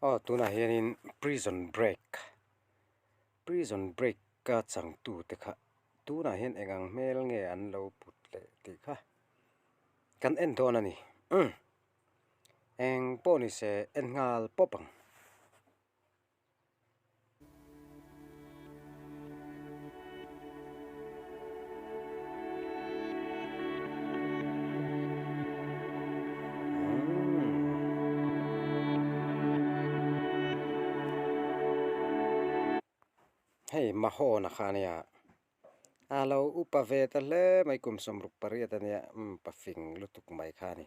Aw tunah hianin prison break prison break a changtu te kha tunah hian eng ang hmel nge an lo put leh tih kha kan en dawn a ni umm eng pawh ni se en nghal pawp ang. Hei Mahawna kha ania a lo upa ve ta hle mai kum sawmruk pariat ania umm pafing lutuk mai kha a ni.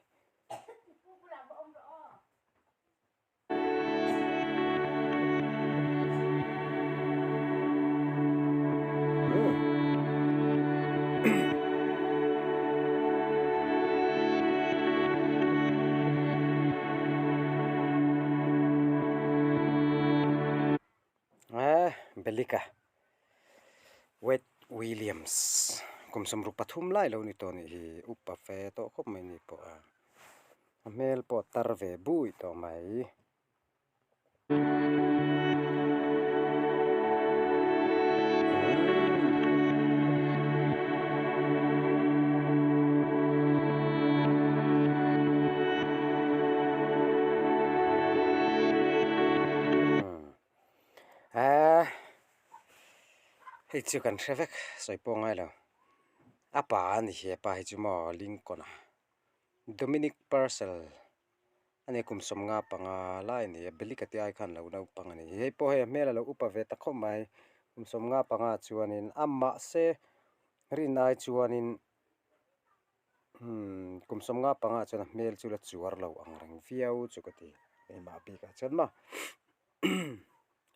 Belika Wade Williams kum sawmruk pathum lai lo ni tawh a nih hi upa fe tawh khawp mai ni pawh a. A hmel pawh tar ve bui tawh mai. Eee hei chu kan hre vek sawi pawh a ngai lo a pa a ni hi a pa hi chu maw Lincoln a. Dominic Purcell a ni kum sawmnga panga lai a ni a Billy ka tih ai khan lo naupang a ni hei pawh hei a hmel a lo upa ve ta khawp mai kum sawmnga panga chuanin a mahse rin ai chuanin umm kum sawmnga panga chuan a hmel chu la chuar lo ang reng viau chu ka ti keimah bikah chuan maw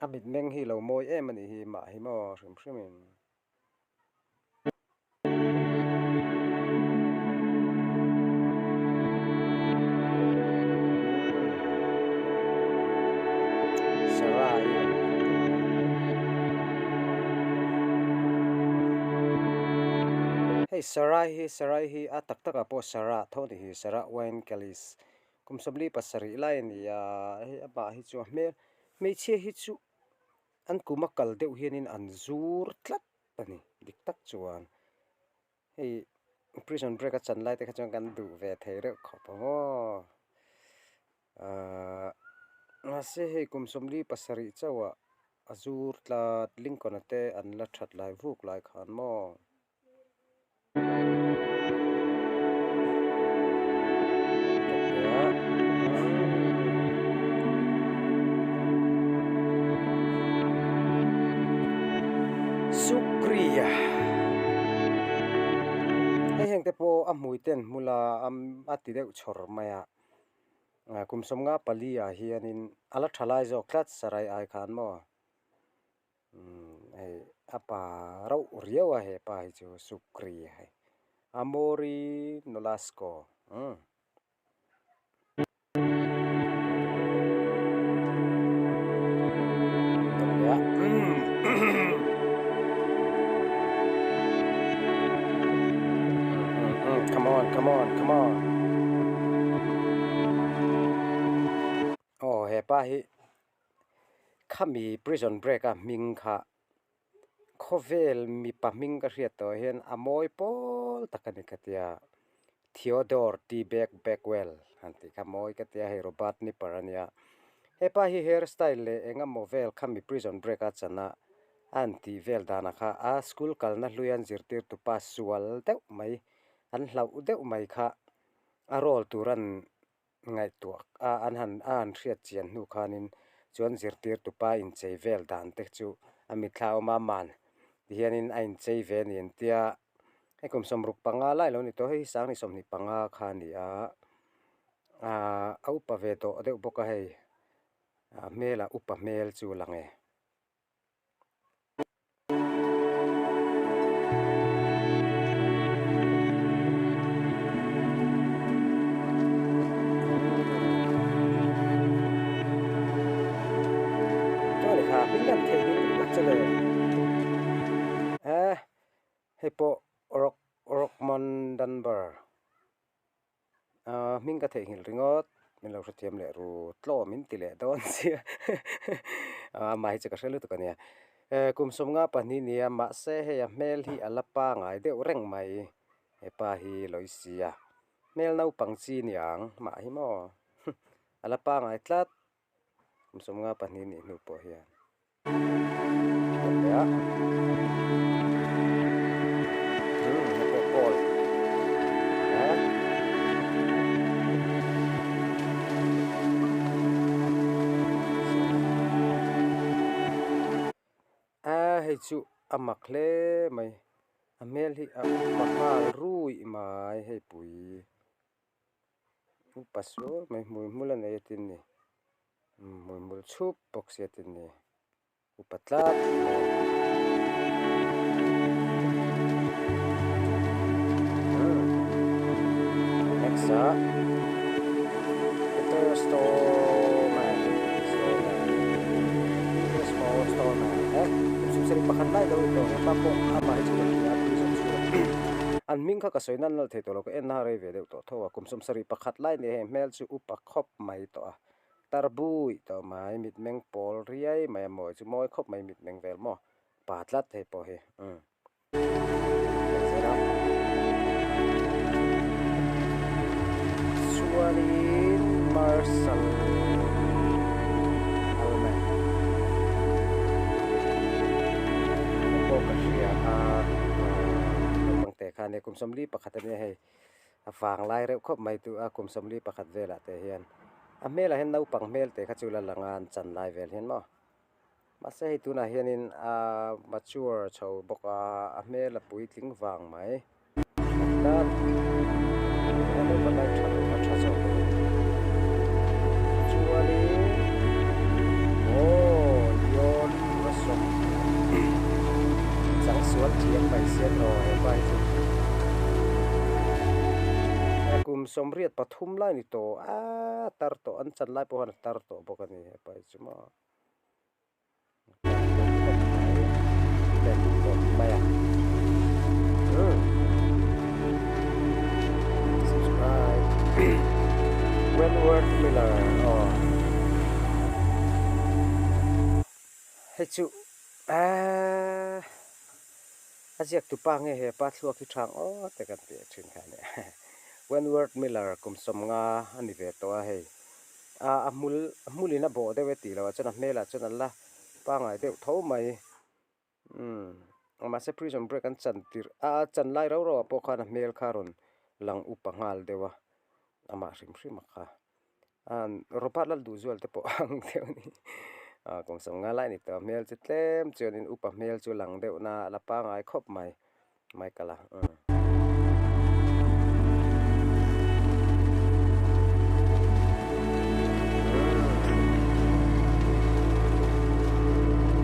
a mitmeng hi lo mawi em a nih hi mah hi maw hrim hrim in. Hei Sarai hi Sarai hi a tak takah pawh Sarah tho a ni hi Sarah Wayne Callies kum sawmli pasarih lai a ni a hei amah hi chu a hmel hmeichhia hi chu An kum a kal deuh hianin an zur tlat a ni dik tak chuan hei prison break a chan lai te kha chuan kan duh ve thei reuh khawp ang aw ahh mahse hei kum sawmli pasarih chauh ah a zur tlat Lincoln a te an la that lai vuk lai khan maw. Sukriya hei heng te pawh a hmui ten hmul a a ti deuh chhawr mai a kum sawmnga pali ah hianin a la tha lai zawk tlat sarai ai khan maw. Umm hei a pa rauh riau a hepa hi chu Sukri hei Amori Nolasco umm. Come on come on come on aw hepa hi. Khami prison break a hming kha khawvel mipa hming ka hriat tawh hian a mawi pawl tak a ni ka tia Theodore T Bag Bagwell han tih kha mawi ka tia hei Robert Nipper a nia hepa hi hair style leh eng emaw vel khami prison break a chan a a han tih vel danah kha a school kalna hlui an zirtirtu pa sual deuh mai an hlauh deuh mai kha a role tur an Ngaihtuah a an han a han hriat chian hnu khanin chuan zirtirtu pa inchei vel dan te chu a mitthla a awm a man tihianin a inchei ve a ni an tia hei kum sawmruk panga lai lo ni tawh hei hi sang ni sawmhnih panga kha a ni a ahh a upa ve tawh deuh bawk a hei a hmelah upa hmel chu a lang e. Hei pawh Rock Rockmon Dunbar ahh hming ka theihnghilh ringawt. Min lo hrethiam leh ru tlawm in ti leh dawn sia amah hi chu ka hre lutuk a nia. Kum sawmnga pahnih nia mahse hei a hmel hi a la pangai deuh reng mai hepa hi Loisia hmel naupang chi niang mah hi maw a la pangai tlat kum sawmnga pahnih nih hnu pawh hian. Hei chu a mak hle mai a hmel hi a upa nghal ruih mai hei pui upa sual mai hmui hmul a nei a tin ni. Hmuihmul chhup bawk sia tin ni upa tlat mai. Next ah Peter Stallman Stallman Peter Small Stallman eh kum sawmsarih pakhat lai lo ni tawh hepa pawh amah hi chu ka hria a prison chhungah an hming kha ka sawi nalh nalh thei tawh lo ka en na rei ve deuh tawh tho a kum sawmsarih pakhat lai ni hei hmel chu upa khawp mai tawh a. Tarbui tawh mai mitmeng pawl riai mai a mawi chu mawi khawp mai mitmeng vel maw pa tlat hei pawh hi umm chuanin Marshall Allman hei pawh ka hria a naupang te khan nia kum sawmli pakhat ania hei. A vang lai reuh khawp mai tu a kum sawmli pakhat velah te hian a hmelah hian naupang hmel te kha chu la lang a an chan lai vel hian maw mahse hei tunah hianin a mature chho bawk a a hmel a puitling vang mai tlat a naupang lai tha lo a tha zawk lo chuanin aw Leon Russell chang sual thiam mai sia tawh hepa hi chu. Kum sawmriat pathum lai ni tawh a tar tawh an chan lai pawh khan a tar tawh bawk a ni hepa hi chu maw tar tawh khawp mai len tawh mai a umm subscribe Wentworth Miller aw hei chu aaa. A ziak tu pa nge he pa thluak hi thang aw te kan tih thin kha a nia. Wentworth Miller kum sawmnga a ni ve tawh a hei. A a hmul a hmulin a bawh deuh e tih loh ah chuan a hmelah chuan a la pangai deuh tho mai. Umm mahse prison break an chan tirh a a chan lai rau rau ah pawh khan a hmel kha a rawn lang upa nghal deuh a amah hrim hrim a kha. Robert Lalduhzual te pawh ang deuh a ni. Kum sawmnga lai a ni tawh a hmel chu tlem chuanin upa hmel chu lang deuh na a la pangai khawp mai Michael a.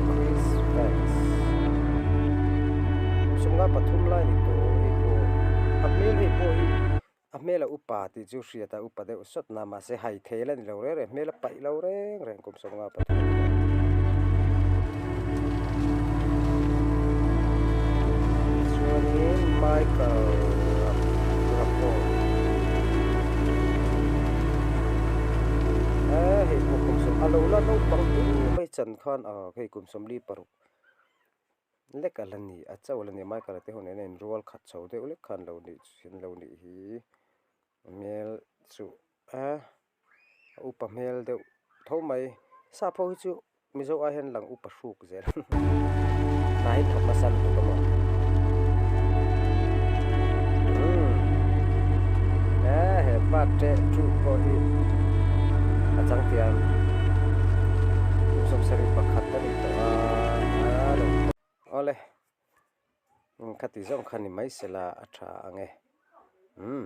Chris Evans kum sawmnga pathum lai a ni tawh hei pawh a hmel hei pawh hi. A hmel a upa tih chu hriat a upa deuh sawt na mahse hai thei la ni lo reng reng hmel a paih lo reng reng kum sawmnga pathum a ni tawh. Chuanin Michael Rapaport eh hei pawh kum sawm a lo la naupang hle mai chan khan ah hei kum sawmli paruk lek a la ni a chauh a la ni Michael a te ho nen a inrual khat chho deuh lek khan lo nih an lo nih hi hmel chu a a upa hmel deuh tho mai sap ho hi chu mizo ai hian lang upa hruk zel hna hi thawk nasa lutuk a maw umm he hepa teh chu pawh hi a changtiang kum sawmsarih pakhat a ni tawh a a lo awle khati zawng kha ni mai sela a tha ang e umm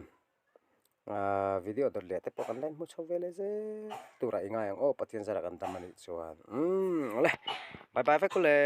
ahh video dawt leh te pawh kan la inhmu chho ve leh zel turah i ngai ang aw Pathian zara kan dam a nih chuan umm awle bye bye vek ule.